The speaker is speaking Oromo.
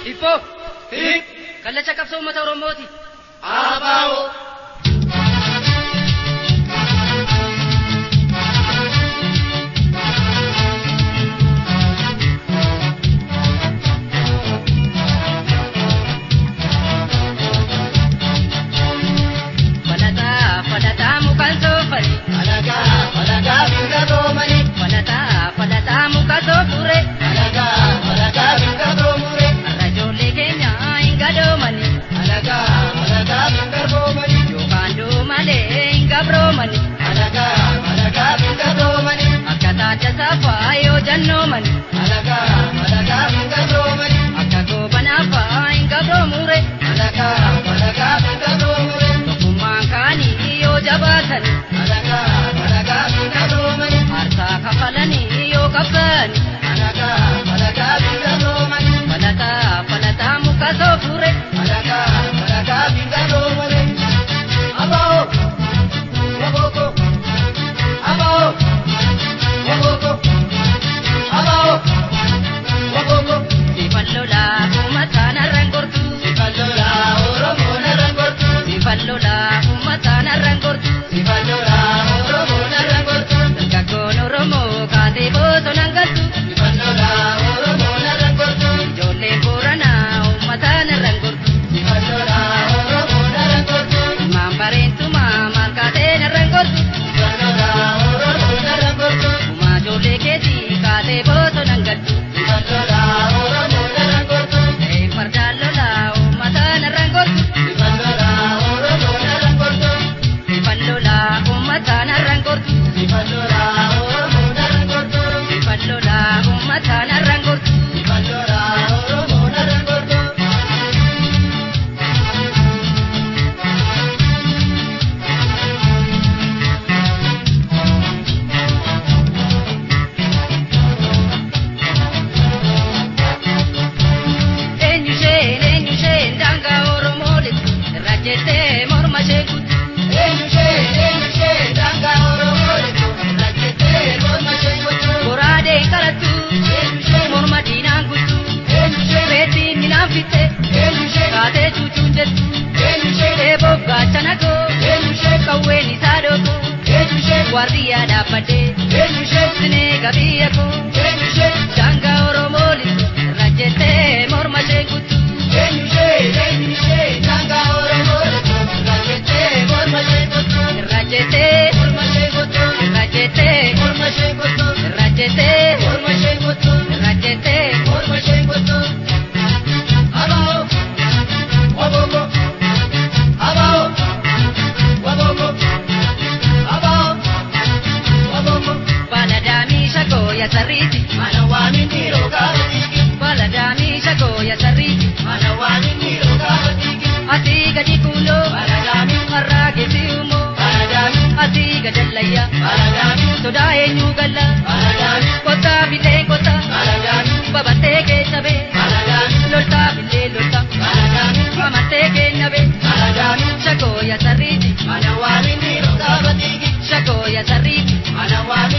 Hibboo. Hip. Kallacha qabsoo uummata Oromooti. Abaa'oo. Falataa falataa mukaan soofani. Alagaa alagaa mirga doomani. Falataa falataa muka soofure. Alagaa alagaa mirga doomure. Har'a ijoollee keenya hin gadoomani. Alagaa alagaa mirga doomani. Yookaan doomalee hin gabroomani. Alagaa alagaa mirga doomani. Akka taata saafaa yoo jannoomani. Alagaa alagaa mirga doomani. Akka goobanaafaa hin gabroomure. Alagaa alagaa mirga doomure. Tokkummaan kaanii yoo jabaatani. Alagaa alagaa mirga doomani. Aarsaa kafalanii yoo qabsaani. Alagaa alagaa mirga doomani. Falataa falataa muka soofure. Alagaa alagaa mirga doomani. Abaa'oo. Wabooko. Abaa'oo. Wabooko. Abaa'oo. Wabooko. Sifan lolaa uummataan har'an gortu. Sifan lolaa Oromoon har'an gortu. Sifan lolaa uummataan har'an gortu. Sifan lolaa Oromoon har'an gortu. Dargaggoon Oromoo kaatee bosonaan galtu. Sifan lolaa Oromoon har'an gortu. Ijoolleen Booranaa uummataan har'an gortu. Sifan lolaa Oromoon har'an gortu. Ilmaan bareentumaa maal kaateen har'an gortu. Sifan lolaa Oromoon har'an gortu. Uumaa ijoollee keetii kaatee bosonaan galtu. Sifan lolaa Oromoon har'an gortu. Ta'ee fardaan lolaa uummataan har'an gortu. Sifan lolaa Oromoon har'an gortu. Sifan lolaa uummataan har'an gortu. Sifan lolaa Oromoon har'an gortu. Sifan lolaa uummataan har'an gortu. Sifan lolaa Oromoon har'an gortu. Eenyu isheen eenyu isheen daangaa Oromoo lixu irra jettee morma ishee kuttu. Eenyu ishee eenyu ishee daangaa Oromoo lixu irra jettee morma ishee kuttu. Goraadeen qarattu Eenyu ishee morma diinaan kuttu. eenyu ishee Reettiin minaan fitte eenyu ishee kaatee cuucuun jettu. eenyu ishee Eeboof gaachana koo eenyu ishee qawween isaa dhookoo eenyu ishee waardiyyaa dhaabbadhee eenyu ishee sinee gabiyya koo eenyu ishee daangaa Oromoo lixu irra jettee morma ishee kuttu. eenyu ishee eenyu ishee daangaa Oromoo lixu irra jettee morma ishee kuttu. Irra jettee Morma ishee kuttu. irra jettee Morma ishee kuttu. irra jettee Morma ishee kuttu. irra jettee. Morma ishee kuttu. Abaa'oo. Wabooko. Abaa'oo. Wabooko. Abaa'oo. Wabooko. Baladaamii shakoo ya sarriiti. Mana waamin dhiiroo gaafa dhiigi. Baladaamii shakoo ya sarriiti. Mana waamin dhiiroo gaafa dhiigi. Asii gadi kuuloo Baladaamii. har'aa geessi umoo. Baladaamii. Asii gadallayya Baladaamii. sodaa eenyu galla. Baladaamii. Kottaa billee kottaa Baladaamii. babattee keessa bee. Baladaamii. Loltaa billee loltaa Baladaamii. amattee kenna bee. Baladaamii. Shakoo ya sarriiti. Mana waamin dhiiroo gaafa dhiigi. Shakoo ya sarriiti. Mana waamin